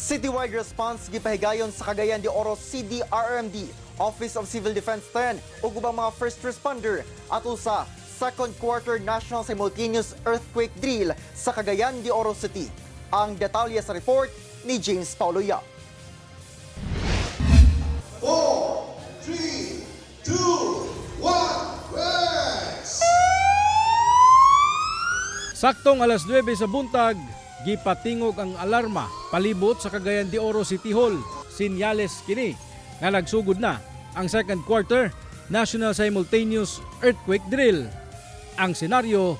Citywide response gipahigayon sa Cagayan de Oro CDRRMD, Office of Civil Defense 10 ug ubang mga first responder atol sa second quarter National Simultaneous Earthquake Drill sa Cagayan de Oro City. Ang detalye sa report ni James Paulo Yap. 4, 3, 2, 1, rise! Saktong alas 9 sa buntag, gipatingog ang alarma palibot sa Cagayan de Oro City Hall. Sinyales kini nga nagsugod na ang second quarter National Simultaneous Earthquake Drill. Ang senaryo,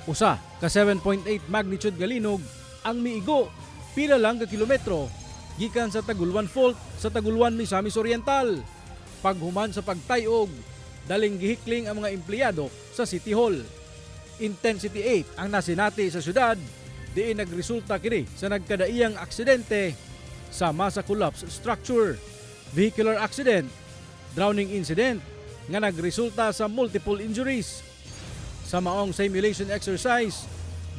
usa ka 7.8 magnitude nga linog ang miigo pila lang ka kilometro gikan sa Taguluan Fault sa Taguluan, Misamis Oriental. Paghuman sa pagtayog, daling gihikling ang mga empleyado sa City Hall. Intensity 8 ang nasinati sa syudad, diin nagresulta kini sa nagkadaiyang aksidente sama sa collapse structure, vehicular accident, drowning incident nga nagresulta sa multiple injuries. Sa maong simulation exercise,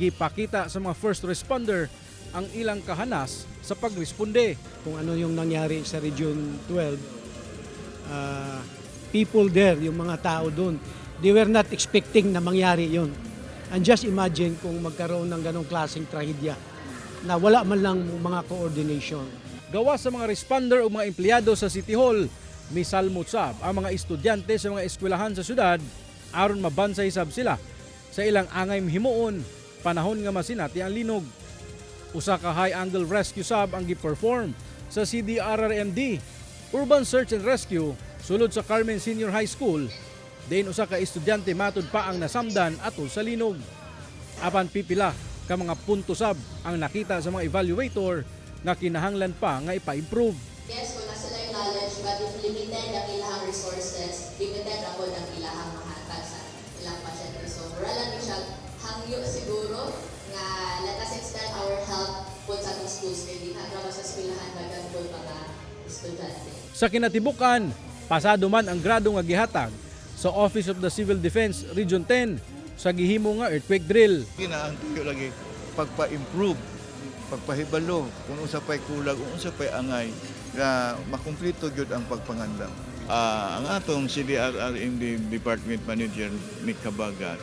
gipakita sa mga first responder ang ilang kahanas sa pagresponde. Kung ano yung nangyari sa Region 12, people there, yung mga tao doon, they were not expecting na mangyari yun. And just imagine kung magkaroon ng ganong klaseng trahedya na wala man lang mga coordination. Gawas sa mga responder o mga empleyado sa City Hall, misalmot sab ang mga estudyante sa mga eskwelahan sa syudad aron mabansay sab sila sa ilang angay himuon panahon nga masinati ang linog. Usa ka high angle rescue sab ang gi-perform sa CDRRMD. Urban Search and Rescue sulod sa Carmen Senior High School, diin usa ka estudyante matud pa ang nasamdan atol sa linog. Apan pipila ka mga punto sab ang nakita sa mga evaluator nga kinahanglan pa nga ipa-improve. Yes, wala sila yung knowledge, but if limited ang ilahang resources, limited ako ang ilahang mahatag sa ilang pasyente. So, mura lang ni siya hangyo siguro nga let us extend our help po sa atong schools kay di na sa eskwelahan daghan po mga estudyante. Sa kinatibukan, pasado man ang grado nga gihatag sa Office of the Civil Defense Region 10 sa gihimo nga earthquake drill. Kinaang tuyo lagi pagpa-improve, pagpahibalo kung unsa pay kulag, kung unsa pay angay nga makumpleto gyud ang pagpangandam. Ang atong CDRRMD Department Manager Nick Cabagat,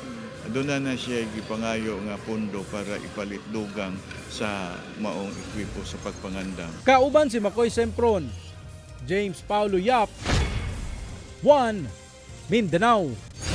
doon na na siya gipangayo nga pondo para ipalit dugang sa maong ekwipo sa pagpangandam. Kauban si Makoy Sempron, James Paulo Yap, 1 Mindanao.